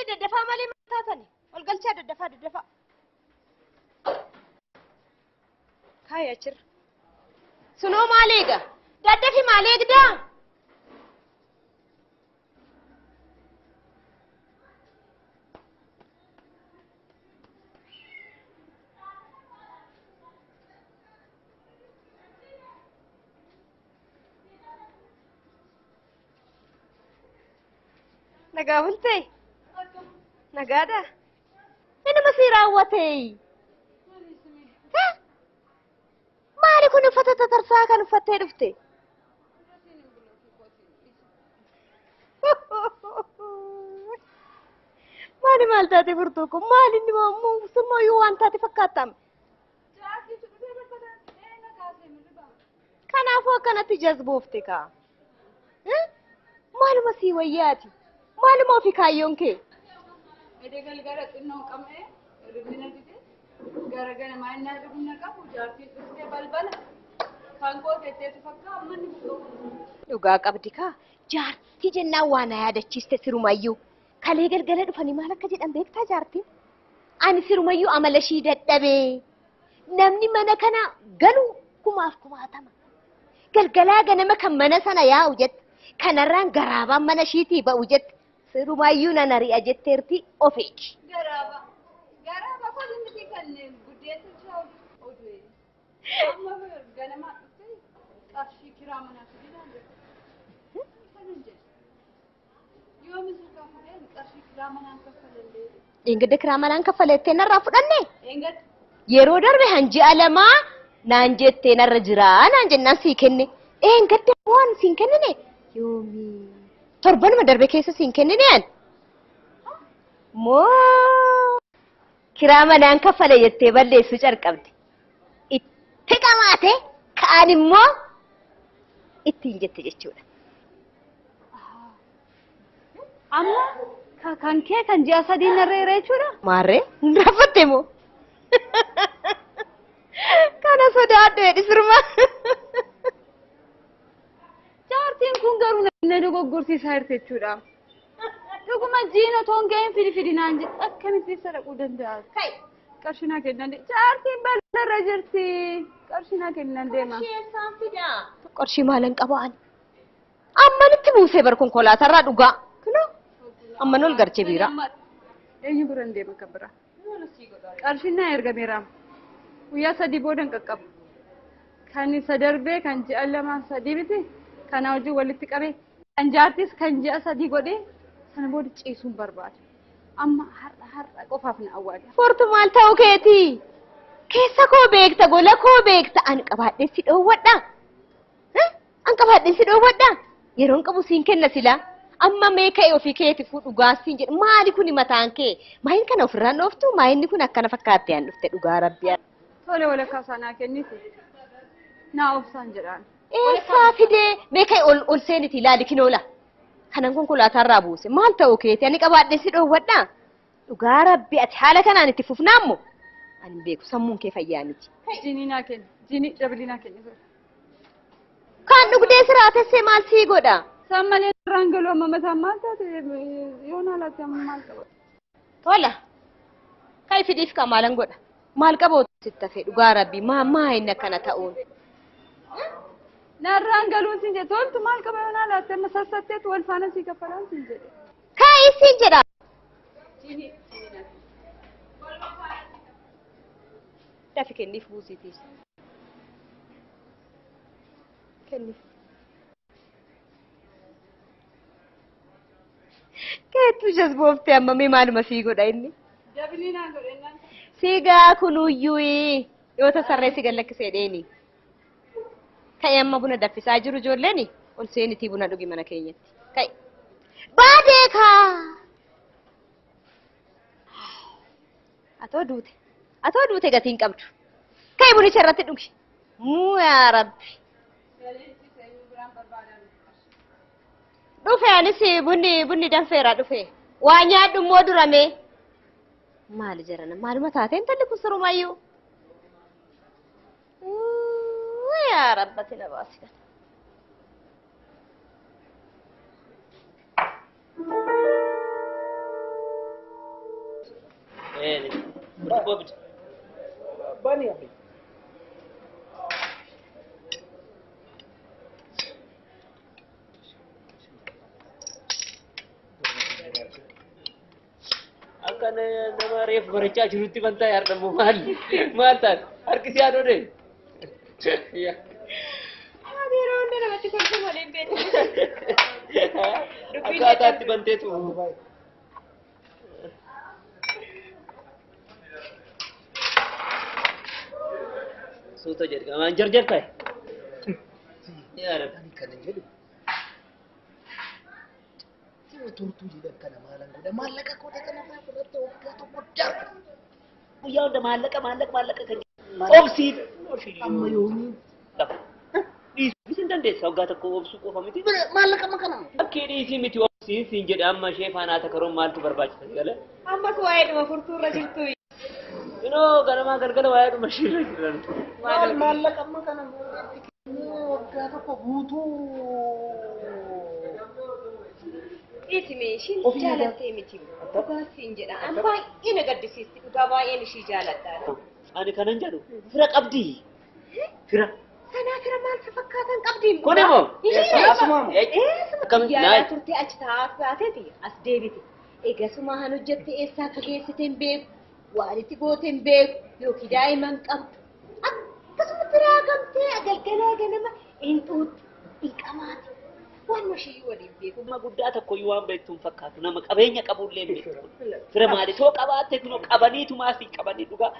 Tole daddafaa malee taatani. Ol galchaa daddafaa daddafaa. Kaayi achirra. Sunoo maal eega? Daddafi maal eegdaa? Nagaa bultee? Nagaadha? Inuma sii raawwatee? Maali kun uffata tatarsaa kan uffattee dhufte? Maali maal taate furtuu kun? Maali inni summayyuu waan taate fakkaatame? Kanaafuu akkanatti jazboofte kaa? Maaluma sii wayyaati? Maaluma ofii kaayyoon kee? Edee galgala xinnoo qabnee hirribni dide gara ganamaa inni hirribna qabu jaartiin dhuftee balbala kan koo tetteetu fakkaa amma inni buqqa'u. Dhugaa qabdi kaa jaartii jennaan waan na yaadachiiste sirumayyuu. Kalee galgala dhufanii maal akka jedhan beektaa jaartiin? Ani sirumayyuu amala ishii dadhabee namni mana kana galu kumaaf kumaatama. Galgalaa ganama kan mana sana yaa'u jette kanarraan garaabaan mana ishiitii ba'u jette. Sirumayyuu nan ari'a jetteerti of eegi. Garaaba. Garaaba kun miti kan guddeessa isaa oduu. Amma ganamaa dhuftee qarshii kiraa manaa fidinaan jette. Kanan jedhe. Yoomi sirkaa fuudheen qarshii kiraa manaan kaffalallee. Dheengadda kiraa manaan kaffalettee narraa fudhanne? Dheengadda. Yeroo darbe hanji'a lamaa naan jettee narra jiraa naan jennaan sii kenne. Dheengadda waan siin kennine yoomi. Torbanuma darbe keessa siin kennine an. Moo kiraa manaan kaffale jettee balleessuu calqabde. Itti qamaate kaan immoo ittiin jette jechuudha. Amma kan kee kan ji'a sadii narra jira jechuudha? Maarree hin raaffatte moo? Kana sodaadhu jedhi sirma. Jaartiin kun garuu na dogoggorsiisaa jirti jechuudha. Dhuguma jiin otoo hin ga'iin fidi fidi naan jedhe akkamitti sadaquu danda'a? Qarshii naa kennan deema. Jaartiin bal'arra jirti. Qarshii naa kennan deema. Qarshii eessaan fidaa? Qarshii maalan qaba ani? Ammanitti buusee bar konkolaatarraa dhugaa. Kunoo amman ol garchee biiraa. Eenyu bira hin deema kan biraa? Qarshiin naa ergameera. Guyyaa sadii booda hin qaqqabu. Kan isa darbee kan ji'a lama sadii miti. Kana wajjin walitti qabee kan jaartis kan ji'a sadii godhee sana booda ciisuun barbaada. Amma har'a har'a qofaaf na awwaala. Furtu maal ta'uu keetii? Keessa koo beekta, gola koo beekta. Ani qabaadhee si dhoowwadha. An qabaadhee si dhoowwadha. Yeroon qabu siin kenna silaa. Amma mee ka'e ofii keeti fuudhu dhugaa siin jedhu. Maali kuni mataan kee? Maayin kana ofirraan dhooftu? Maayinni kun akkana fakkaattee an dhufte dhugaa rabbi. Tole walakkaa isaa naa kenniti. Naa obsaan jedhaan. Eessaa fidee mee ka'e ol seeniti ilaali kinoola. Kanan konkolaataarraa buuse maal ta'uu keeti? Ani qabaadhee si dhoowwadha. Dhugaa rabbi ati haala kanaan itti fufnaammoo? Ani hin beeku sammuun kee fayyaa miti. Jinii naa kenni. Jinii dabilii naa kenni. Kan dhugdee siraatessee maal sii godha? Isaan malee irraan galuu amma mataan maal taate yoon haalaatti amma maal qaba? Tola. Ka'i fidiif kaa maalan godha? Maal qaba sitti hafe dhugaa rabbi maa inni akkana ta'uun? Narraan galuun siin jedhe toltu maal qaba yoon haalaatti amma sassatteetu wal faana sii kaffalaan siin jedhe. Ka'i siin jedha. Dafi kenniif buusiitiis. Kenniif. Keettu jazbooftee amma mee maaluma sii godha inni? Dabilii naa godhe innaan. Sigaa kunuyyuu yoo tasarree si gallakkisee dheeni. Ka'e amma buna daffisaa jiru ijoolleen ol seenitii buna dhugi mana keenyatti. Ka'e. Baadee kaa! Atoo duute. Atoo duute gatiin qabdu. Ka'e bunicha irratti dhugi. Muu yaa Rabbi. Dhufe anis bunni danfeera dhufe. Waa nyaadhu immoo durame. Maali jarana maaluma taate intalli kun sirumayyuu. Yaa Rabbati na baasi kana. Daabboo bita. Bani abbi. Akka nama reefu barachaa jirutti bantaa yaadammoo maal maal taate harki si haadhoo. Yeroo hunda namatti kolfu malee hin beektu. Akkaataatti banteetu. Suuta jedhama waan jarjar ta'e. Ani kanan jedhu. Turtuu jedhan kana maalan godha maallaqa koo kana fudhatte waggaa tokko darba. Guyyaa hunda maallaqa maallaqa maallaqa kan obsii. Amma yoomii. Dhiisuu hin dandeessa waggaa tokko obsuu qofa miti. Maallaqa ma kana. Bakkee dhiisii miti obsiin siin jedhe amma ishee faanaa takaroon maaltu barbaachisa gala. Ammas waa'ee dhuma furtuurra jirtu. Inoo ganamaa galgala waa'ee dhuma isheerra jiran. Maal maallaqa ma kana waggaa tokko guutuu. Dhiisime ishiin jaalattee miti. Dhugaa siin jedha. An baay'ee na gaddisiisti. Dhugaa baay'een ishii jaaladha. Ani kanan jedhu fira qabdi. Fira. Sanaa fira maal fakkaatan qabdi? Kun immoo. Eessuma. Yaalaa turtee achi taa'aa baateeti as deebite. Eegasuma han hojjette eessaa akka geessite hin beeku. Waan itti goote hin beeku. Yookiin daa'ima hin qabdu. Akkasumatti raagamtee galgalaa ganama hin xuuxxu. Hin qamaati. Waan ishii waliin beeku. Nama guddaa tokko iyyuu waan beektu hin fakkaatu. Nama qabeenya qabullee hin beektu. Fira maali? Soo qabaatte kunoo qabaniitumaa fi qabanii dhugaa.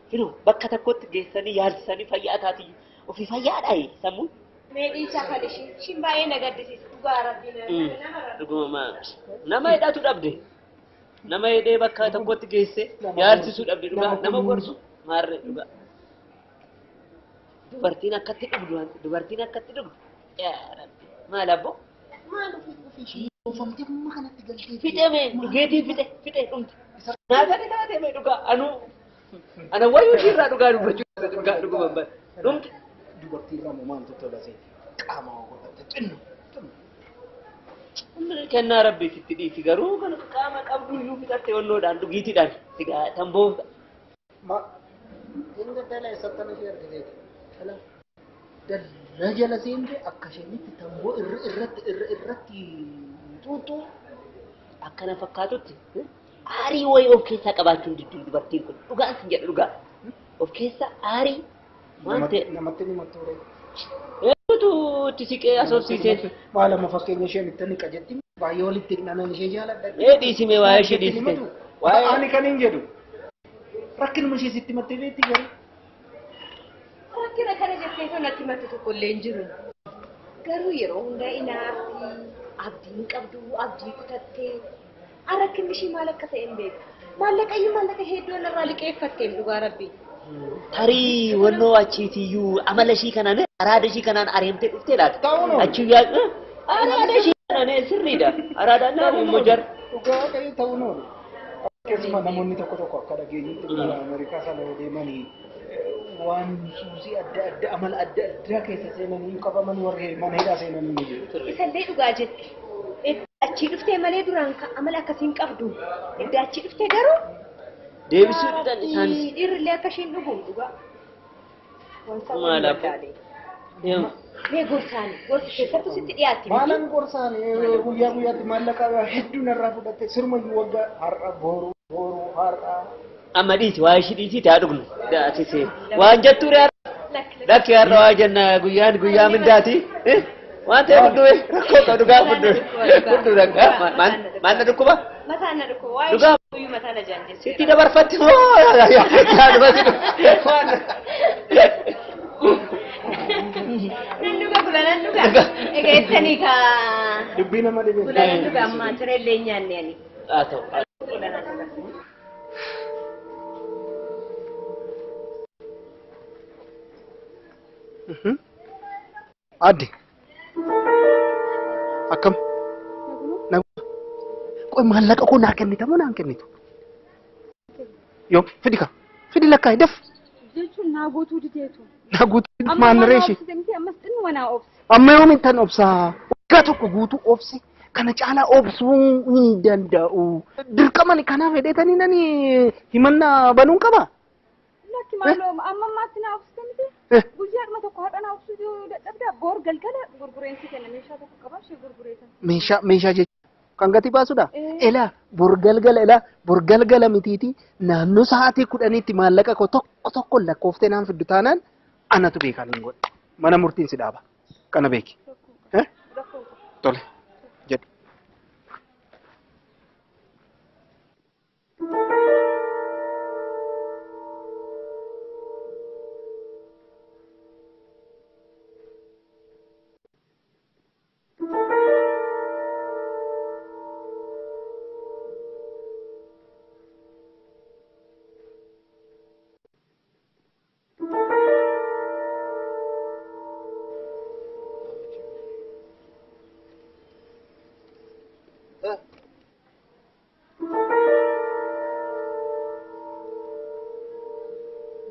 Kunoo bakka tokkotti geessanii yaalchisanii fayyaa taati. Ofii fayyaadha sammuun. Mee dhiisaa kan ishii. Ishiin baay'ee na gaddisiisa. Dhugaa rabbii nama. Dhuguma nama hidhatu dhabde. Nama hidhee bakka tokkotti geesse yaalchisuu dhabde dhugaa. Nama gorsu maarree dhugaa. Dubartiin akkatti dhugdu dubartiin akkatti dhugdu. Yaa rabbi. Maal abbo? Maal ofii oofamtee amma kanatti galtee. Fixee mee dhugeetii fixe fixe dhumte. Naasanii taatee mee dhugaa anuu ana wayyuu ishiirraa dhugaa dubbachuu dhugaa dhuguma bara dhumte. Dubartii irraa moo maaltu tola seeti? Qaama godhatte xinnu. Kennaa rabbiitti dhiisi garuu kan qaama qabdu iyyuu fixatte onnoodhaan dhugiitiidhaan sigaa tamboo. Ma inni dhala eessattan ishee argiteeti? Dhala dalla jala seente akka isheen tamboo irra irratti irra irratti xuuxuu. Akkana fakkaatutti aarii wayii of keessaa qabaachuun didduun dubartiin kun dhugaan sin jedha dhugaa of keessaa aarii waan ta'e. Namatti ni mattuure. Eenyutu itti siqee asoobsiisee? Maal amma fakkeenya isheen itti ni qajetti baay'ee walitti hidhanan ishee jaaladha. Ee dhiisime waa'ee ishee dhiisite. Ani kan hin jedhu rakkinuma ishee sitti mattee beekti garuu. Rakkina kana jettee kan natti mattu tokko illee hin jiru. Garuu yeroo hundaa inaafti abdii hin qabdu abdii kutattee rakkinni ishii maal akka ta'e hin beeku. Maallaqa iyyuu maallaqa hedduu irraa liqeeffatteem dhugaa rabbii. Tarii wannoo achiitiyyuu amala ishii kanaan araada ishii kanaan areemtee dhuftee laata? Achii araada ishii kanaan sirriidha. Araadaan nama immoo jar. Dhugaa ta'e ta'uu noolu. Keessumaa namoonni tokko tokko akka dhageenyutti biyya Ameerikaa sana yoo deemanii waan suusii adda addaa amala adda addaa keessa seenanii qabaman warri mana hidhaa seenanii ni jiru. Isallee dhugaa jette. Achii dhuftee malee duraan amala akkasii hin qabdu. Edda achii dhuftee garuu deebisuu didhan isaanis. Dhiirrillee akka isheen dhuguun dhugaa. Maal abbo? Mee gorsaani gorsi keessattuu sitti dhiyaatti. Maalan gorsaani guyyaa guyyaatti maallaqa hedduu narraa fudhatte sirumayyuu waggaa har'a boru boru har'a. Amma dhiisi waa'ee ishii dhiisii taa dhugnu. Daasisee waan jettuu har'a. Lakki har'a waa jenna guyyaan guyyaa mindaati. Waan ta'e hunduu rakkoo qabu dhugaa hunduu hunduu rakkaa maal na dhukkuba? Mataa na dhukkuba waa'ee ishii guyyuu mataa na jaanjesse. Sitti dabarfatti moo yaaduma si waan. Nan dhuga kula nan dhuga. Egaa jettanii kaa. Dubbii nama dhibee. Kula nan dhuga amma tireellee hin nyaanne ani. Haa ta'u. Kula nan dhuga. Adde. Akkam. Qoy maallaqa koo naa kennita moo naa hin kennitu? Yoo fidi ka fidi lakkaa'e daf. Jechuun naa guutuu dideetu. Naa guutuu maal reeshi? Ammas xinnuma naa obsi. Amma yoom tan obsaa? Waggaa tokko guutuu obsi kana caalaa obsuu hin danda'u. Dirqama kanaaf hedheetanii nani himannaa banuun qaba. Lakki maaloo amma ammaatti na obsite miti. Guyyaadhuma tokko haadha na obsuu dadhabdaa boor galgala gurgureensi kenna meeshaa tokko qaba ishee gurgureetan. Meeshaa jechuun kan gatii baasudha. Elaa bor galgala elaa bor galgala mitiiti naannoo sa'aatii 10tti maallaqa koo tokko tokko lakkooftee naan fiddu taanaan anatu beekaan hin godhe. Mana murtiin si dhaaba. Kana beeki. Tole jedhu.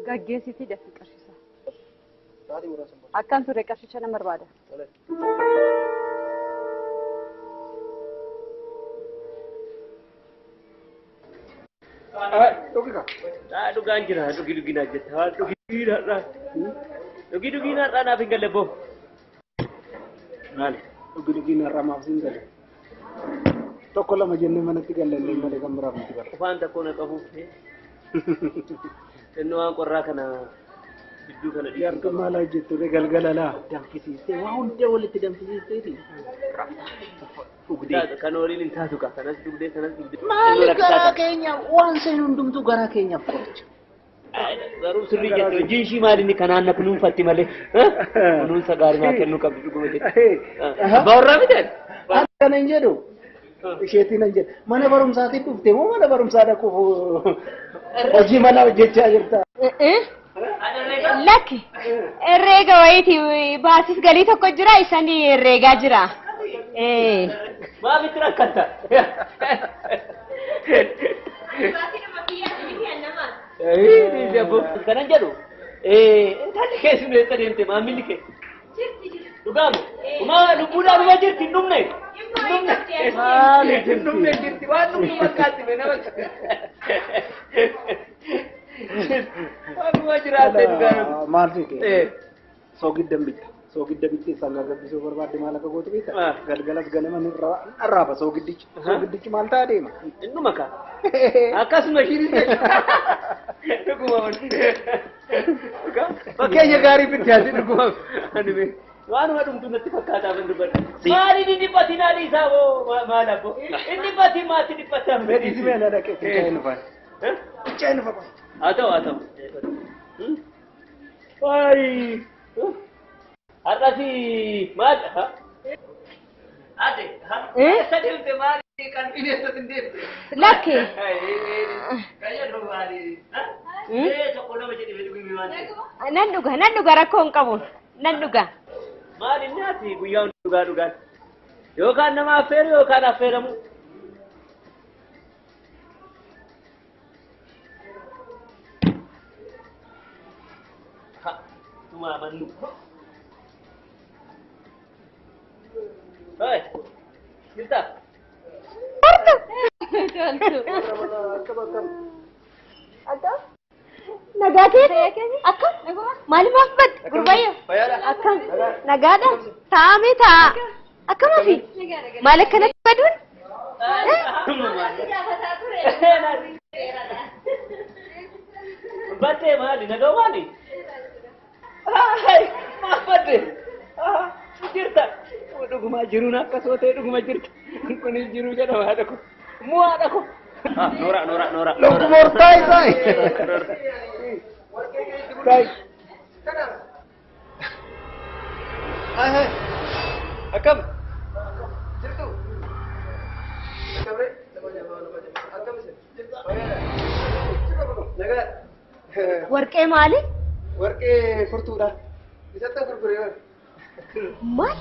Gaggeessitii dafii qarshiisa. Akkaan turre qarshicha nama barbaada. Dhugaan jira dhugi dhugi naa jetta dhugi har'aa dhugi dhugi har'aa naaf hin galle boo. Maali dhugi dhugi har'aa maaf hin galle? Tokko lama jennee manatti galle illee malee kan biraaf miti bara. Qofaan tokko na qabuuf. Xinnoo waan qorraa kana gidduu kana dhiisuu Jaartuu maal hojjettu galgala laa danfisiistee waa hunda walitti danfisiisteeti. Dhugdee. Kan waliin hin taatu kaa kanas dhugdee kanas dhugdee. Maali garaa keenya waan seen hundumtuu garaa keenyaaf qoricha. Garuu sirrii jette hojiin ishii maali inni kanaan na kunuunfatti malee kunuunsa gaarii naa kennuu qabdi dhuguma jette. Abbaa warraa miti? Akkana hin jedhu. Isheetiin hin jedhu. Mana barumsaatiin dhufte moo mana barumsaa dhaquuf hojii mana hojjechaa jirta? Lakki herreega wayiiti baasis galii tokko jira isaan herreegaa jira. Maaf itti rakkatta? Kanan jedhu intalli keessumaa eessa deemte maamilli kee? Dhugaamu? Uma lubbuudhaan uma jirti hin dhumne? Maali hin dhumne jirti waan dhumnu fakkaatti mee nama. Waanuma jiraatte dhugaa. Maal ta'e? Soogidda bitta. Soogidda bittee sangaa gabbisuu barbaadde maal akka gootu beektaa? Galgalas ganama nirraaba soogiddichi. Soogiddichi maal ta'a deema? Innuma kaa. Akkasuma ishiinis dhuguma. Fakkeenya gaarii bitte ati dhuguma. Waanuma dhumtu natti fakkaataa ban dubbadha. Maali inni dhiphatiin haadhi isaa boo maal abbo? Inni dhiphatiin maatti dhiphataa? Fedhii simee na dhaqee fincaa'ee nufa. Fincaa'ee nufa. Haa ta'u haa ta'u. Waayii. Har'asi maal? Ate eessa deemte maali qalbiin eessatti hin deemte? Lakki. Kayyadhu maali? Tokko nama jedhee dhuguu waan ta'eef. Nan dhuga rakkoo hin qabu. Nan dhuga. Maal inni ati guyyaa hundi dhugaa dhugaan yookaan nama affeeru yookaan affeeramu. Tumaa mannu. Hai, jirta? Nagaa keeti? Akkam? Maaliif badde? Gurbayyo? Akkam? Nagaadha? Taa'amee taa'a. Akkam hafi? Maal akkanatti baduun? Baddee maali? Nagaa maali? Maaf badde? Jirta? Dhuguma jiruun akkasuma ta'e dhuguma jirta. Kunis jiruu jedhama haadha ko. Muu haadha ko. Noora noora noora. Lokkumortaa isaa. Akkam? Jirtu? Warqee maali? Warqee furtuudha. Isatti gurguree. Maal?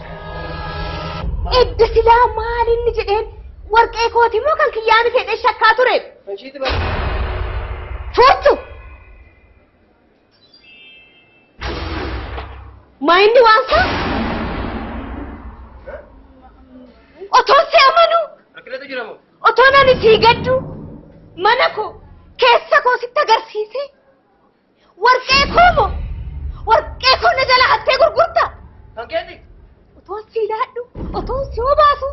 Edda silaa maal inni jedheen warqee kooti moo kan kiyyaa miti jedhee shakkaa ture? Furtu! Maa inni waan isaa? Otoon si amanu? Otoon ani sii gaddu? Mana koo keessa koo sitti agarsiise? Warqee koo warqee koo na jala hattee gurgurta. Kan keeti? Otoon si laadhu, otoon si obaasu.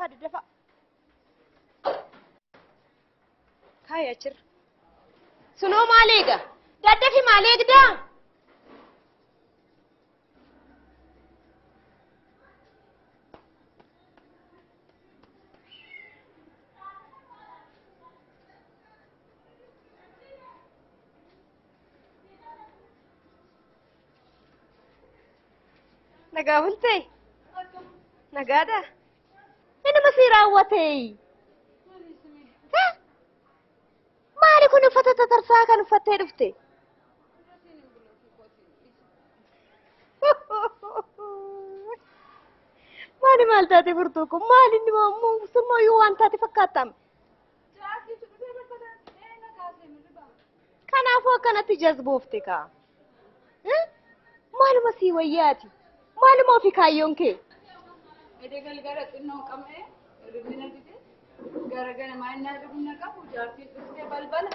Daddafaa kaaya achirra. Sunoo maal eega? Daddafi maal eegdaa? Nagaa bultee? Nagaadha? Inuma si raawwate. Maali kun uffata tatarsaa kan uffattee dhufte? Maali maal taate furtuu kun? Maali inni summayyuu waan taate fakkaatama? Kanaafuu akkanatti jazboofte kaa. Maaluma sii wayyaati? Maaluma ofii kaayyoon kee? Ede galgala xinnoo qabnee hirribni dide gara ganamaa inni hirribna qabu jaartiin dhuftee balbala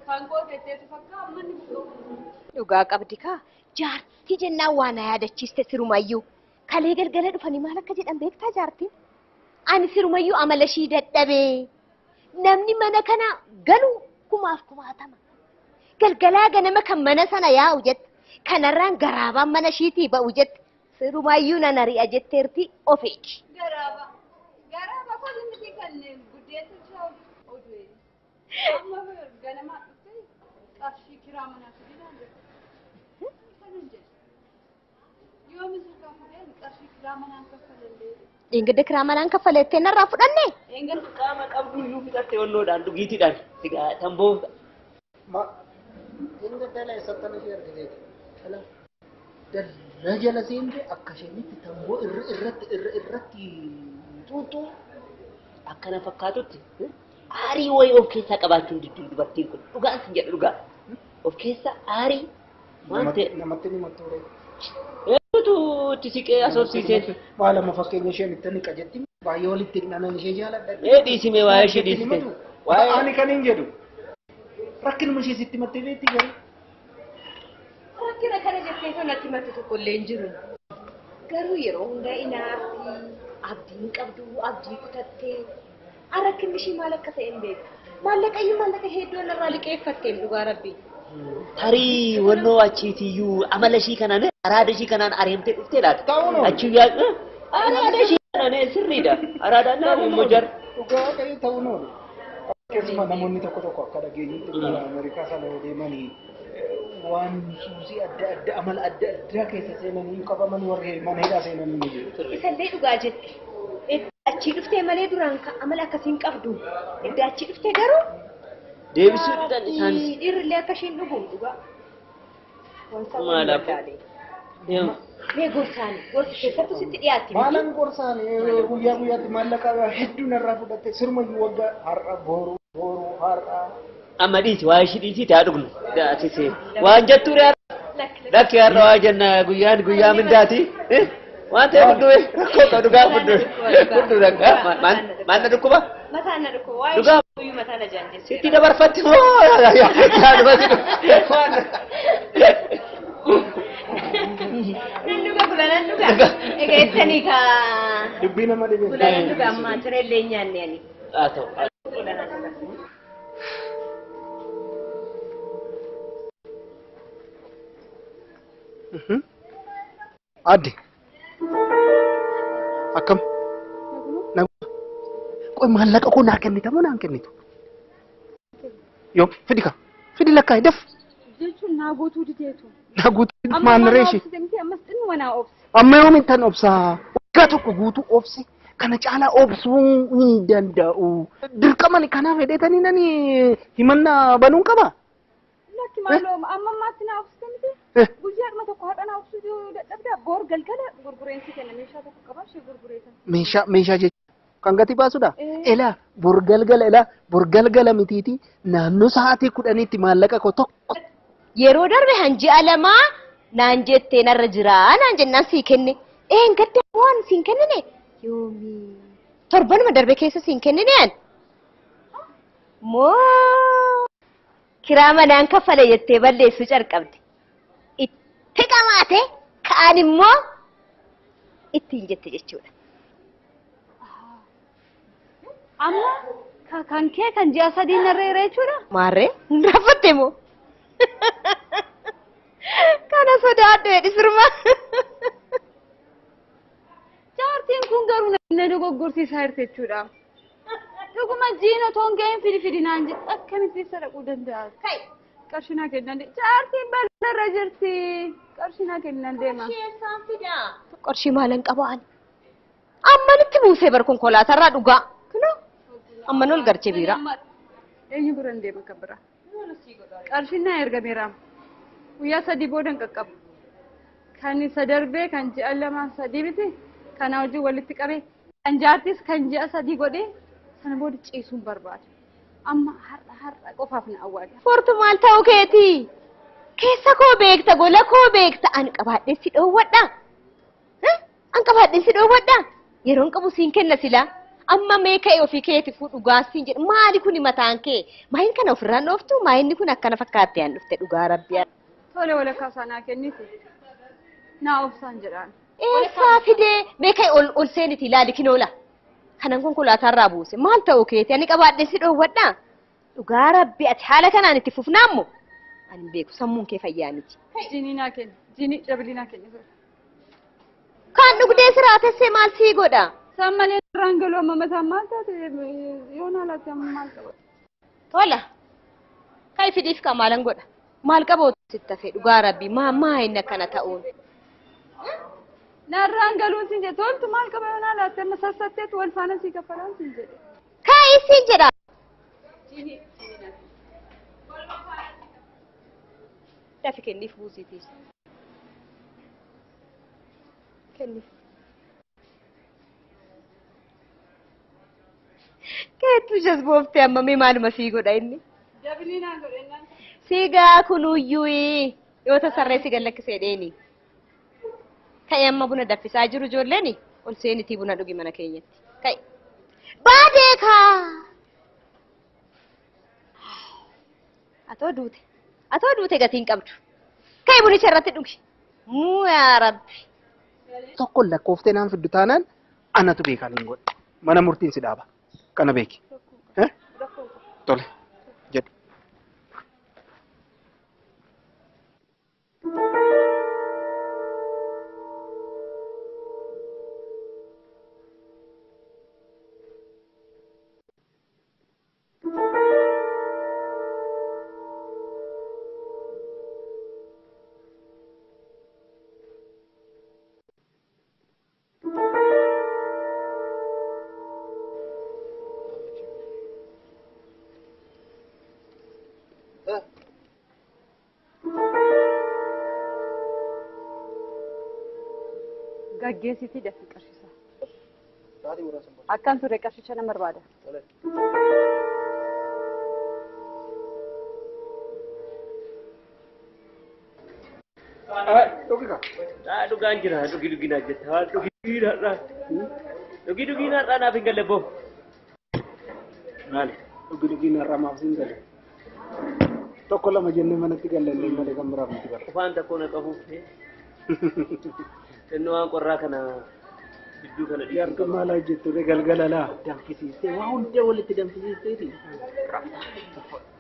kan koo tetteetu fakkaa manni buqqa'u. Dhugaa qabdi kaa jaartii jennaan waan na yaadachiiste sirumayyuu. Kalee galgala dhufanii maal akka jedhan beektaa jaartiin? Ani sirumayyuu amala ishii dadhabee namni mana kana galu kumaaf kumaatama. Galgalaa ganama kan mana sana yaa'u jette kanarraan garaabaan mana ishiitii ba'u jette. Sirumayyuu nan ari'a jetteerti of eegi. Garaaba. Garaaba kun miti kan guddeessa ishee oduu. Amma ganamaa dhuftee qarshii kiraa manaa fidinaan jette. Kanan jedhe. Yoo misirraa fudheen qarshii kiraa manaan kaffalallee. Dhingidda kiraa manaan kaffalettee narraa fudhanne? Engan qaama qabduyyuu fixatte onnoodhaan dhugiitiidhaan sigaa tamboo. Ma dhingidda eessattan ishee argiteeti? Dallaa jala seente akka isheen tamboo irra irratti xuuxuu akkana fakkaatutti aarii wayii of keessaa qabaachuun diddu dubartiin kun dhugaan sin jedha dhugaa of keessaa aarii waan ta'e namatti ni mattuure. Eenyutu itti siqee asoobsiisee? Waa lama fakkeenya isheen itti ni qajetti baay'ee walitti hidhanan ishee jaaladha. Mee dhiisime waa'ee ishee dhiisite. Ani kan hin jedhu rakkinuma ishee sitti mattee beekti garuu. Rakkina kana jettee kan natti matte tokko illee hin jiru. Garuu yeroo hundaa inaafti abdii qabdu abdii kutattee rakkinni ishii maal akka ta'e hin beeku. Maallaqa iyyuu maallaqa hedduu narraa liqeeffatteem dhugaa rabbi. Tarii wannoo achiitiyyuu amala ishii kanaan araada ishii kanaan areemtee dhuftee laata? Ta'uu Achi yaa araada ishii kanaan sirriidha. Araadaan nama immoo jar. Dhugaa ta'e ta'uu noolu. Keessumaa namoonni tokko tokko akka dhageenyutti biyya Ameerikaa sana yoo deemanii waan suusii adda addaa amala adda addaa keessa seenanii qabaman warri mana hidhaa seenanii ni jiru. Isallee dhugaa jette. Achii dhuftee malee duraan amala akkasii hin qabdu. Edda achii dhuftee garuu Deebisuu didan isaanis. Dhiirrillee akka isheen dhuguun dhugaa. Maal abbo? Mee gorsaani gorsi keessattuu sitti dhiyaatti. Maalan gorsaani guyyaa guyyaatti maallaqa hedduu narraa fudhatte sirmayyuu waggaa har'a boru boru har'a. Amma dhiisi waa'ee ishii dhiisiiti haa dhugnu. Atis waan jettuu re'aa. Lakki har'a waa jenna guyyaan guyyaa mindaati. Waan ta'eef hunduu rakkoo qabu dhugaa hunduu hunduu rakkaa maal na dhukkuba? Mataan na dhukkuba. Waa'ee Dhugaa. guyyuu mataa na jaanjesse. Sitti dabarfatti moo yaaduma si waan Nan dhuga kula nan dhuga. Egaa jettanii kaa. Dubbii nama dhibee. Kula nan dhuga amma ciree nyaanne ani. Haa ta'u. Kula nan dhuga. Adde. Akkam? Qoy maallaqa koo naa kennita moo naan kennitu? Yoo fidi ka fidi lakkaa'e daf Jechuun naa guutuu dideetu. naa guutuu maannaree ishee. Amma miti ammas xinnuma naa obse. Amma yoom tan obsaa? Waggaa tokko guutuu obse kana caalaa obsuu hin danda'u. Dirqama kanaaf hedheetanii nani himannaa banuun qaba. Lakki maaloo amma ammaatti naa obsite miti. Guyyaadhuma tokko har'a naa obsuu dadhabdaa boor galgala gurgureensi kenna meeshaa tokko qaba ishee gurgureetan. Meeshaa meeshaa jechuun kan gatii baasudha. Elaa bor galgala elaa bor galgala mitiiti naannoo sa'aatii 10tti maallaqa koo tokko. Yeroo darbe hanji'a lamaa naan jettee narra jira naan jennaan sii kenne. Een gadda waan siin kennine yoomi torbanuma darbe keessa siin kennine an. Moo kiraa manaan kaffale jettee balleessuu calqabde. Itti qamaate ka'an immoo ittiin jette jechuudha. Amma kan kee kan ji'a sadii narra jira jechuudha. Maarree hin raffatte moo? Kana sodaadhu jedhi sirma. Jaartiin kun garuu na dogoggorsiisaa jirti jechuudha. Dhuguma jiin otoo hin ga'iin fidi fidi naan jedhe akkamitti isa dhaquu danda'a? Qarshii naa kennan deema. Jaartiin bal'aarra jirti. Qarshii naa kennan deema. Qarshii maalan qaba ani? Ammanitti buusee bar konkolaatarraa dhugaa. Kunoo amman ol garchee biira. Eenyu bira hin deema kan biraa? Qarshiin naa ergameera. Guyyaa sadii booda hin qaqqabu. Kan isa darbee kan ji'a lamaa sadii miti kana wajjin walitti qabee kan jaartis kan ji'a sadii godhee sana booda ciisuun barbaada. Amma har'a har'a qofaaf na awwaala. Fortu maal ta'uu keeti? Keessa koo beekta gola koo beekta an qabaadhee si dhoowwadha. An qabaadhee si dhoowwadha. Yeroon qabu siin kenna silaa. Amma mee ka'e ofii keeti fuudhu dhugaa siin jedhu maali kuni mataan kee? Maayin kana ofirraan dhooftu maayinni kun akkana fakkaatte an dhufte dhugaa rabbi. Tole walakkaa isaa naa kenniti. Naa obsaan jedhaan. Eessaa fidee mee ka'e ol ol seeniti ilaali kinoola. Kanan konkolaataarraa buuse maal ta'uu keeti ani qabaadhee si dhoowwadha. Dhugaa rabbi ati haala kanaan itti fufnaammoo ani hin beeku sammuun kee fayyaa miti. Jinii naa kenni. Jinii dabilii naa kenni. Kan dhugdee siraatessee maal sii godha? Isaan malee irraan galuu amma mataan maal taate yoon haalaatti amma maal qaba? Tola. Kai fidiif ka maalan godha? Maal qaba sitti hafe dhugaa rabbi maa maa inni akkana ta'uun? Narraan galuun siin jedhe toltu maal qaba yoon haalaatti amma sassatteetu wal faana sii kaffalaan siin jedhe. Kai siin jedha. Dafi kenniif buusiitiis. Kenniif. Keettu jazbooftee amma mee maaluma sii godha inni? Dabilii naa godhe naan. Sigaa kunuyyuu yoo tasarree si gallakkisee dheeni. Ka'e amma buna daffisaa jiru ijoolleen ol seenitii buna dhugi mana keenyatti. Ka'e. Baadee kaa! Atoo duute. Atoo duute gatiin qabdu. Ka'e bunicha irratti dhugi. Muu yaa Rabbi. Tokko lakkooftee naan fiddu taanaan anatu beekaan hin godhe. Mana murtiin si dhaaba. Kana beeki. Tole. Jedhu. Gaggeessitii dafii qarshiisa. Akkan ture qarshicha nama barbaada. Dhugi kaa. Dhugaan jira dhugi dhugi naa jetta. Dhugi har'aa. Dhugi dhugi har'aa naaf hin galle boo. Maali? Dhugi dhugi har'aa maaf siin galle? Tokko lama jennee manatti galle illee malee kan biraaf miti bara. Qofaan tokko na qabuuf. Xinnoo waan qorraa kana gidduu kana dhiisuu Jaartu maal hojjettu galgala laa danfisiistee waa hunda walitti danfisiisteeti.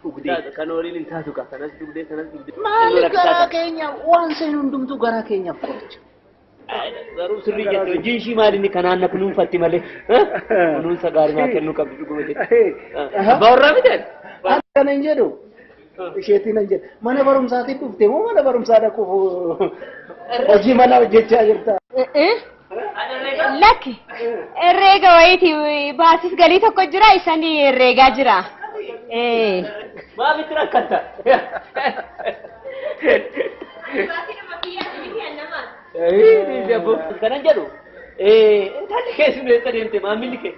Dhugdee. Kan waliin hin taatu kaa kanas dhugdee kanas dhugdee. Maali garaa keenya waan seen hundumtuu garaa keenyaaf qoricha. Garuu sirrii jette hojiin ishii maali inni kanaan na kunuunfatti malee. Kunuunsa gaarii naa kennuu qabdi dhuguma jette. Abbaa warraa miti? Akkana hin jedhu. Isheetiin hin jedhu. Mana barumsaatiin dhufte moo mana barumsaa dhaquuf hojii mana hojjechaa jirta? Lakki herreega wayiiti baasis galii tokko jira isaan herreegaa jira. Maaf itti rakkatta? Kanan jedhu intalli keessumaa eessa deemte maamilli kee?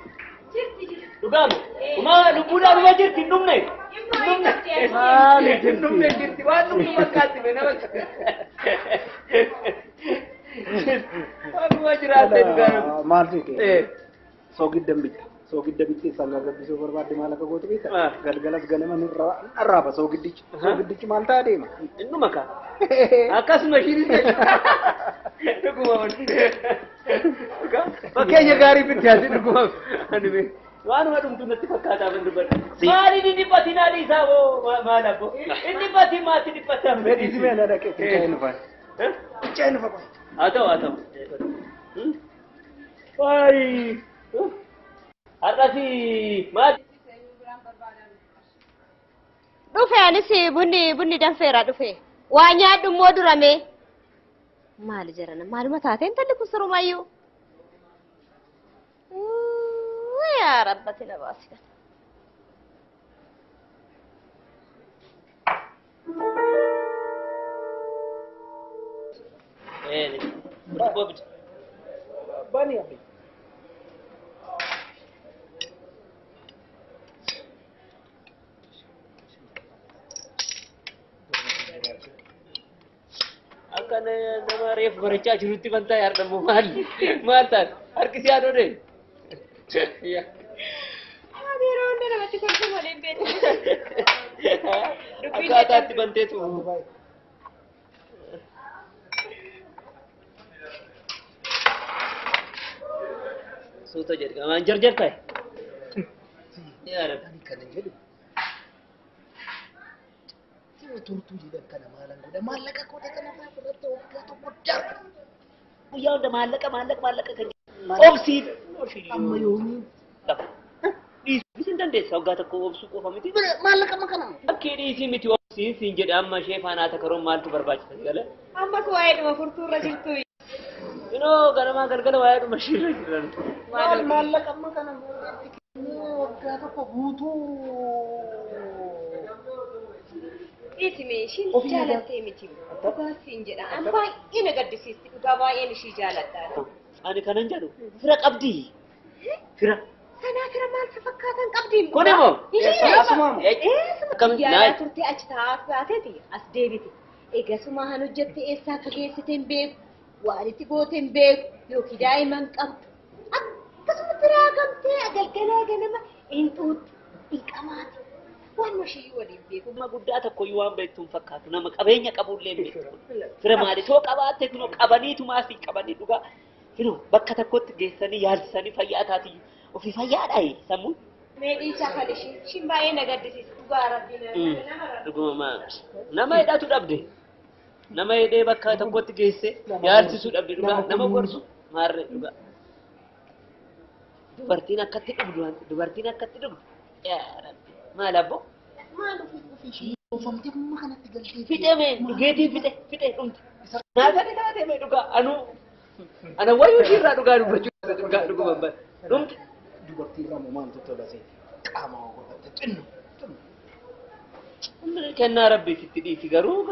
Dhugaamu? Uma lubbuudhaan dhuma jirti hin dhumne. Maali hin dhumne jirti waan dhumnu fakkaatti mee nama. Waanuma jiraatte dhugaa. Maal siite? Soogidda bitta. Soogidda bittee sangaa gabbisuu barbaadde maal akka gootu beektaa? Galgalas ganama arraaba soogiddichi. Soogiddichi maal ta'a deema? Innuma kaa. Akkasuma ishiinis dhuguma fakkeenya gaarii bittiyaati dhuguma. Waanuma dhumtu natti fakkaataa ban dubbadha. Maali inni dhiphatin haadhi isaa boo maal abbo? Inni dhiphatin maatti dhiphataa? Fedhii si meela dhaqee fincaa'ee nufa. Fincaa'ee nufa. Haa ta'u haa ta'u. Waayii. Har'as maal? Dhufe anis bunni danfeera dhufe. Waa nyaadhu immoo durame. Maali jarana maaluma taate intalli kun sirumayyuu. Yaa rabbati na baasi kana. Bani abbi. Akka nama reefu barachaa jirutti bantaa yaadamuu maal maal taate harki si haadhoo. Yeroo hunda namatti kolfu malee hin beekne. Akkaataatti banteetu. Suuta jedhi waan jarjar ta'e. Ani kana jedhu. Turtuu jedhan kana maalan godha maallaqa koo kana fudhatte waggaa tokko darba. Guyyaa hunda maallaqa maallaqa maallaqa kan obsii. Amma yoomii. Dhiisuu hin dandeessa waggaa tokko obsuu qofa miti. Maallaqa ma kana. Bakkee dhiisii miti obsiin siin jedhe amma ishee faanaa takaroon maaltu barbaachisa gala. Ammas waa'ee dhuma furtuurra jirtu. Inoo ganamaa galgala waa'ee dhuma isheerra jiran. Maal maallaqa ma kana waggaa tokko guutuu. Dhiisi mee ishiin jaalattee miti. Dhugaa siin jedha. An baay'ee na gaddisiisti dhugaa baay'een ishii jaaladha. Ani kanan jedhu fira qabdi. Fira. Sanaa fira maal si fakkaatan qabdi? Kun immoo? Eessuma. Yaalaa turtee achi taa'aa baateeti as deebite. Eegasuma han hojjette eessaa akka geessite hin beeku. Waan itti goote hin beeku. Yookiin daa'ima hin qabdu. Akkasumatti raagamtee galgalaa ganama hin xuuxxu hin qamaati. Waan ishii waliin beeku. Nama guddaa tokkoyyuu waan beektu hin fakkaatu. Nama qabeenya qabullee hin beektu. Fira maali? Soo qabaatte kunoo qabaniitumaa fi qabanii dhugaa. Kunoo bakka tokkotti geessanii yaalchisanii fayyaa taati. Ofii fayyaadha sammuun. Mee dhiisaa kan ishii. Ishiin baay'ee na gaddisiisa. Dhugaa rabbii Dhuguma nama hidhatu dhabde. Nama hidhee bakka tokkotti geesse yaalchisuu dhabde dhugaa nama gorsu maarree dhugaa. Dubartiin akkatti dhugdu dubartiin akkatti dhugdu. Yaa rabbi maal abbo? Maal ofii oofamtee amma kanatti galtee. Fixee mee dhugeetii fixee fixee dhumte. Naasanii taatee mee dhugaa anuu ana wayyuu ishiirraa dhugaa dubbachuu dhugaa dhuguma bara dhumte. Dubartii irraa moo maaltu tola seeti? Qaama godhatte xinnu. Kennaa rabbiitti dhiisi garuu.